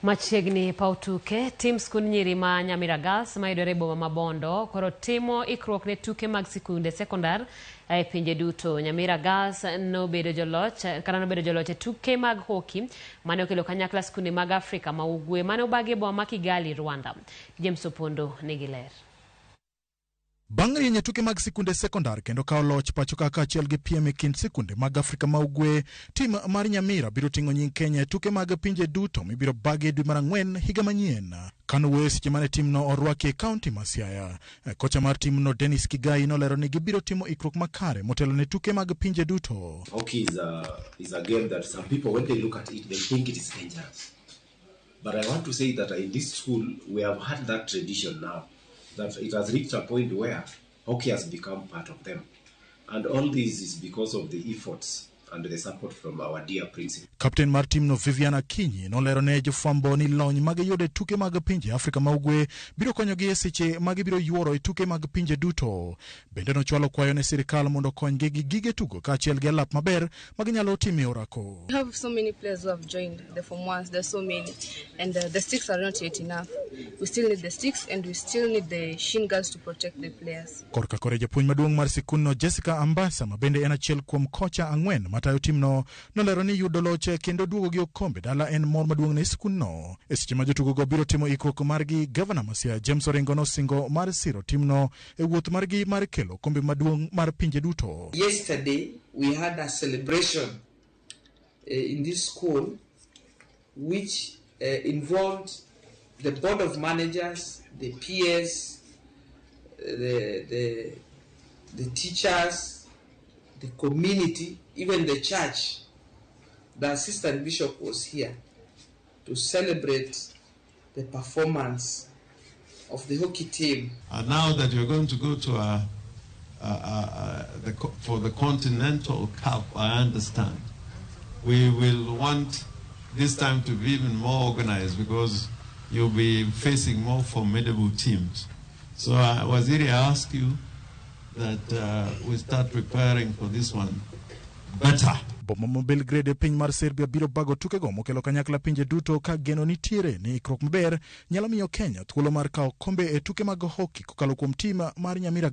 Machiegni paw tuke, tim skund nyiri ma Nyamira Girls mayudore e boma ma Bondo koro timo ikruok ne tuke mag sikunde sekondar e pinje duto. Nyamira Girls nobedo joloch kata nobedo joloch e tuke mag hockey mane okelo kanyakla skunde mag Afrika ma Ugwe mane obagi e boma ma Kigali, Rwanda. James Opondo nigi ler. Bang' rieny e tuke mag sikunde sekondar kendo kawo loch pacho ka kaachiel gi piem e kind sikunde mag Afrika ma Ugwe, tim mar Nyamira biro ting'o nying Kenya e tuke mag pinje duto mibiro bagi e dwe mar ang'wen higa manyien. Kanowuoyo e seche mane timno orwaki e kaunti ma Siaya, kocha mar timno Dennis Kigai nolero ni gibiro timo ikruok makare motelo ne tuke mag pinje duto. Hockey is a game that some people, when they look at it, they think it is dangerous. But I want to say that in this school, we have had that tradition now, that it has reached a point where hockey has become part of them. And all this is because of the efforts and the support from our dear principal. Kapten mar timno Vivian Akinyi nolero ne jofwambo ni lony magiyudo e tuke mag pinje Afrika ma Ugwe biro konyogi e seche ma gibiro yuoro e tuke mag pinje duto. Bende nochwalo kwayo ne sirikal mondo okonygi gi gige tugo kaachiel gi alap maber ma ginyalo time orako. We have so many players who have joined the Form Ones. There's so many, and the sticks are not yet enough. We still need the sticks, and we still need the shin guards to protect the players. Korka kore japuonj maduong' mar sikundno Jessica Ambasa ma bende en achiel kuom kocha ang'wen matayo timno nolero ni yudo loch kendo duogo gi okombe dala en mor maduong' ne sikundno. E seche ma jotugogo biro timo ikruok margi, gavana ma Siaya James Orengo nosingo mar siro timno e wuoth margi mar kelo okombe maduong' mar pinje duto. Yesterday, we had a celebration in this school which involved the board of managers, the PS, the teachers, the community, even the church. The assistant bishop was here to celebrate the performance of the hockey team. And now that you're going to go to for the Continental Cup, I understand. We will want this time to be even more organized because you'll be facing more formidable teams. So, Waziri, I ask you that we start preparing for this one better. Boma ma Belgrade e piny mar Serbia biro bago tukego mokelo kanyakla pinje duto ka geno nitiere ni ikruok maber nyalo miyo Kenya thuolo mar kawo kombe e tuke mag hockey kokalo kuom tim mar Nyamira.